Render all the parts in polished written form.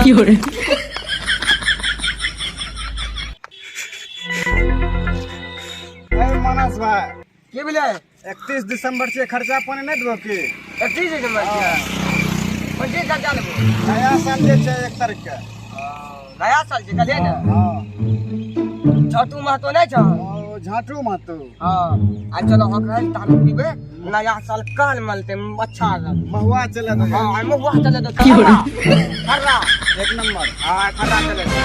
有人。 मानस भाई की भेलै? 31 दिसंबर से खर्चा पानी नहीं देबो की? 31 दिसंबर के कोन चीज खर्चा लेबो? नया साल जे छै 1 तारीख के। नया साल छै कहलियै ने। हां झाटू महतो नहीं छौ? ओ झाटू महतो। हां आ चलो हक रहल तालू पीबे, नया साल काल मलते अच्छा महुआ चले दो। हां महुआ चले दो। खर्रा एक नंबर। हां खर्रा चले दो।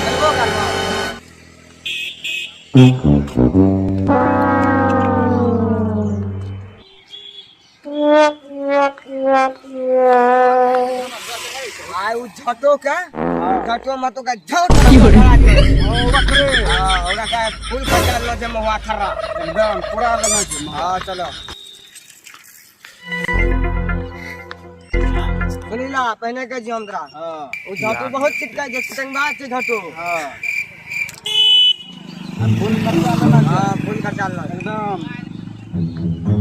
चलबो करबो। आइ उ झटो के झटो महतो के झट ओकरा के फूल खर्चा लेलो छै महुआ खर्रा एकदम पूरा लेना छै। हां चलो सुनीला पहिने के जी हमरा। हां उ झटो बहुत चिटका छै, चिटंगा छै झटो। हां फूल खर्चा लेना छै। हां फूल खर्चा लेना एकदम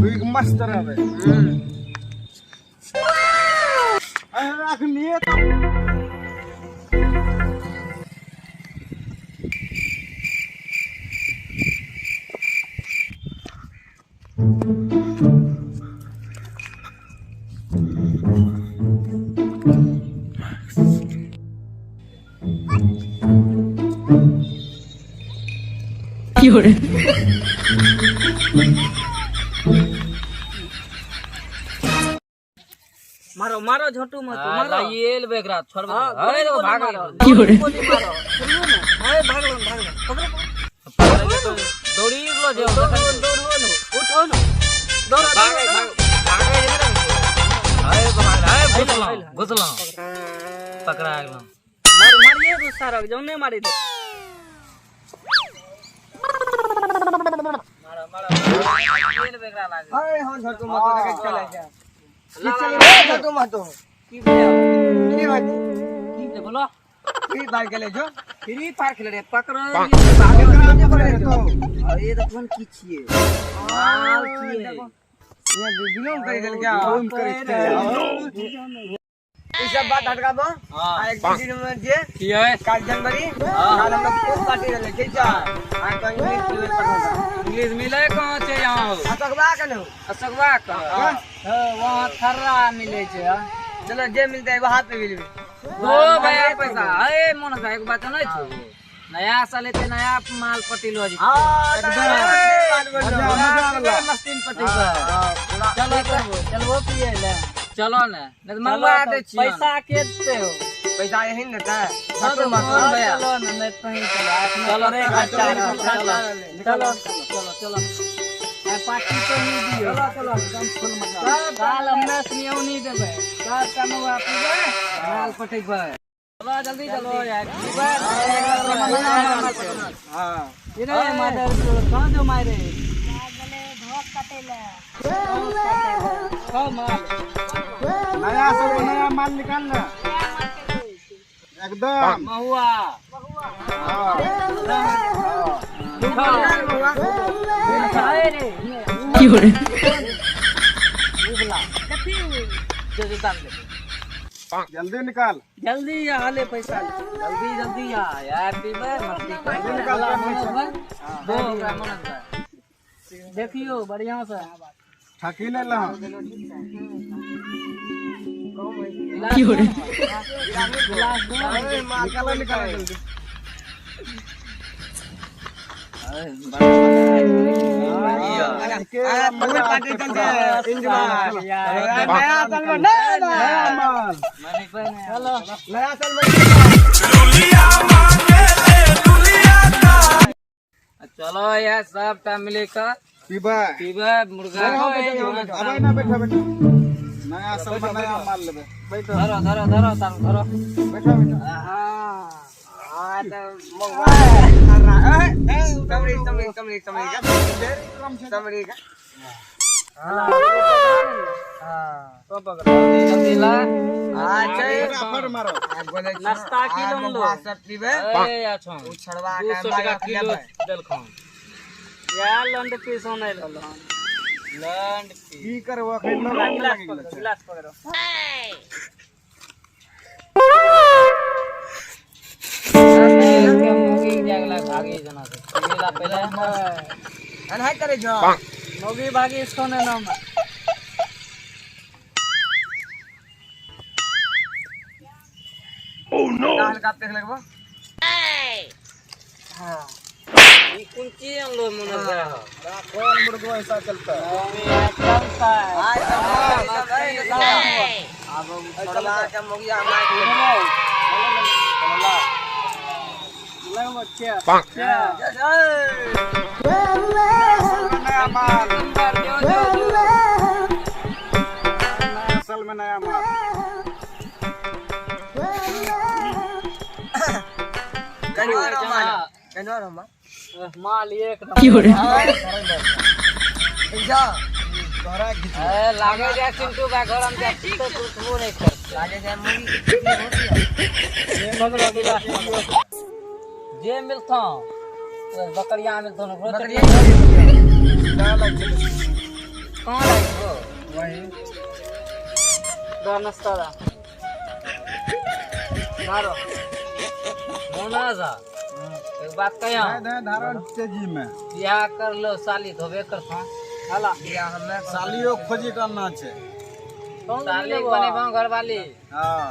बिग मस्त रहबे। अरे रख लिए तो 有人。 मारो मारो झटू मत मारो। लाइए लेबे एकरा छोड़बे। अरे देखो भाग गेल। 有人。 गोली मारो सुनियो ने। अरे भागलो भागलो पकड़ो पकड़ो दौड़ी गेलो जे दौड़ो ने उठो ने दौड़ो भागे भागे जे ने। अरे भाग अरे घुसलो घुसलो पकड़ा गेलो। मार मारिए दो सारा जौने मारी दे। मारो मारो ये लेबे एकरा लागे। अरे हां झटू मत लगे चले जा। झटू महतो की भेल? की भाई की भेल बोलो? फ्री फायर खेले जो। फ्री फायर खेले रे पकड़ो। अरे देखो की छिए माल छिए ये विलोम करि देल क्या? विलोम करि देल। ई सब बात हटकाबो। आ एक दिन में जे की है काल जनवरी काल हम लोग फुल पार्टी रहले ठीक छै। आ तो इंग्लिश मिले पढ़ो। इंग्लिश मिले कहां छै यहां? असकबा के न असकबा के हां वहां थर्रा मिले छै। चलो जे मिलते है वहां पे मिलबे। दो भैया पैसा। अरे मोन का एक बात नहीं छौ, नया साल एते नया माल पटिलो जी। हां मजा मस्ती में पटिलो। चलो चलबो पिए ले चलो ने नहीं तो मंगवा दे छी। पैसा के देते हो? पैसा यही न देता है। झटू महतो भैया चलो ने नहीं कहीं चलो चलो रे खर्चा चलो चलो चलो चलो पार्टी तो नहीं दियो। चलो चलो एकदम फुल मजा। काल हमने सुनियो नहीं देबे। काल कमवा पीबे माल पटेबे। चलो जल्दी चलो यार पीबे। हां ये रे मादर कहां जो मारे गले धोक कटेले खाओ माल। नया सब नया माल निकाल ना एकदम महुआ हां हां रे 有人。 कथी जो जो दाम दे जल्दी निकाल जल्दी आ ले पैसा जल्दी जल्दी आ यार पीबे मस्ती जल्दी निकाल। दो ओकरा मनस भाई देखियो बढ़िया से ठकी ले ला। 有人。 निकालो निकालो जल्दी। अरे फुल पार्टी चलते एंजॉय। नया साल में नया माल चलो नया साल में चलो यार सब टा मिले का पीबे पीबे मुर्गा। अबे ना बैठो बैठो नया साल में नया माल लेबे। बैठो धरो धरो धरो तारू धरो बैठो बैठो। हां तो महुआ ए समरी समरी समरी समरी का समरी का। हां तो पकड़ो जल्दी ला। हां छै फर मारो बोले नाश्ता की लो सब पीबे। ए आछो उ छड़वा के 200 टका किलो देलखो यार लंड पीस होने लगलो। लंड पीस की करबो अखन गिलास पकड़ो गिलास पकड़ो। भागी जना से पीला पहले अनहाई करे जो मौगी भागी इसको ने नाम दाल का देख लगबो। हां ई कोन चीज हम लोग मन करा हो कौन मुर्गो ऐसा चलता है? चलता है। आज सब अब छोड़वा के मौगिया मार के लगभग क्या नया माल, असल में नया माल। कनवार माल, कनवार माल। माल एक नंबर। 有人， जा तोरा घिच ए लागे जा चिंटू बा घर हम जा तो कुछबो नहीं कर लागे जाए मुर्गी। जे मिलतो बकरिया मिलतो न बकरिया कहाँ लागे हो वही दो नाश्ता दा मारो मोना जा एक बात कहियो धारण तेजी में बियाह कर लो साली धोबे करतो हला बियाह हमे सालियो खोजी करना छे। कौन साली मिलेबो? बनेबो घरवाली। हाँ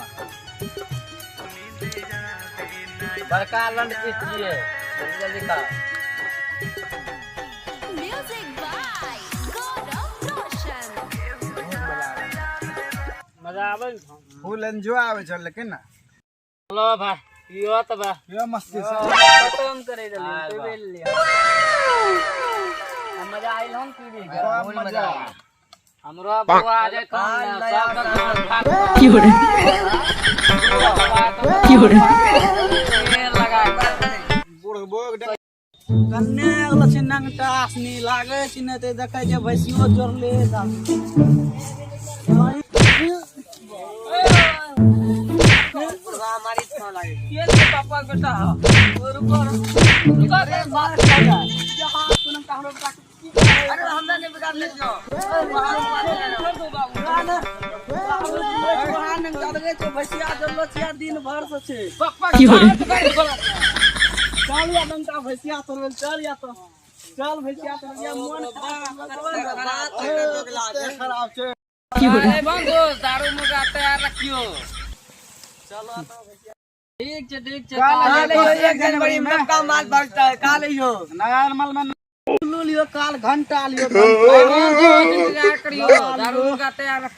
बड़का लंड पीस छियै जल्दी जल्दी कर। Music by Gaurav Roshan. मजा आवे ने? फुल एंजॉय आवे छे लेकिन ना चलो भाई पियो तो बा यो मस्ती से खत्म करे देलियै आय बा। पीबे लिया मजा आइल हम पीबे के। बड़ा मजा। हमरो बउआ आ जाए तो सब खा 有人，有人， लगा बुढ़बो के कन्ने अगला छै नंगटा आसनी लागे छै ने ते देखै छै भैंसियो जोड़ले दा। हमारी इतना लागे के छै पापा के बेटा हो रुको रुको रे बात कर जहां तू नंगटा हमरो बेटा के की करे? अरे हमरा नहीं बिगाड़ ले जो। छोड़ दो बाबू ना ना वहां नंगटा लगे छै भैंसिया जोड़लो छै दिन भर से छै। 有人， चल या नंगटा भैंसिया तोड़बे चल या तो चल भैंसिया तोड़बे मन खराब खराब छे। 有人， अरे बंधु दारू मुर्गा तैयार रखियो। चलो ठीक छै ठीक छै। काल एक जनवरी में सबका माल बढ़ता है काल हो। नया माल में लियो काल घंटा लियो। इंतजार करियो दारू मुर्गा तैयार रखियो।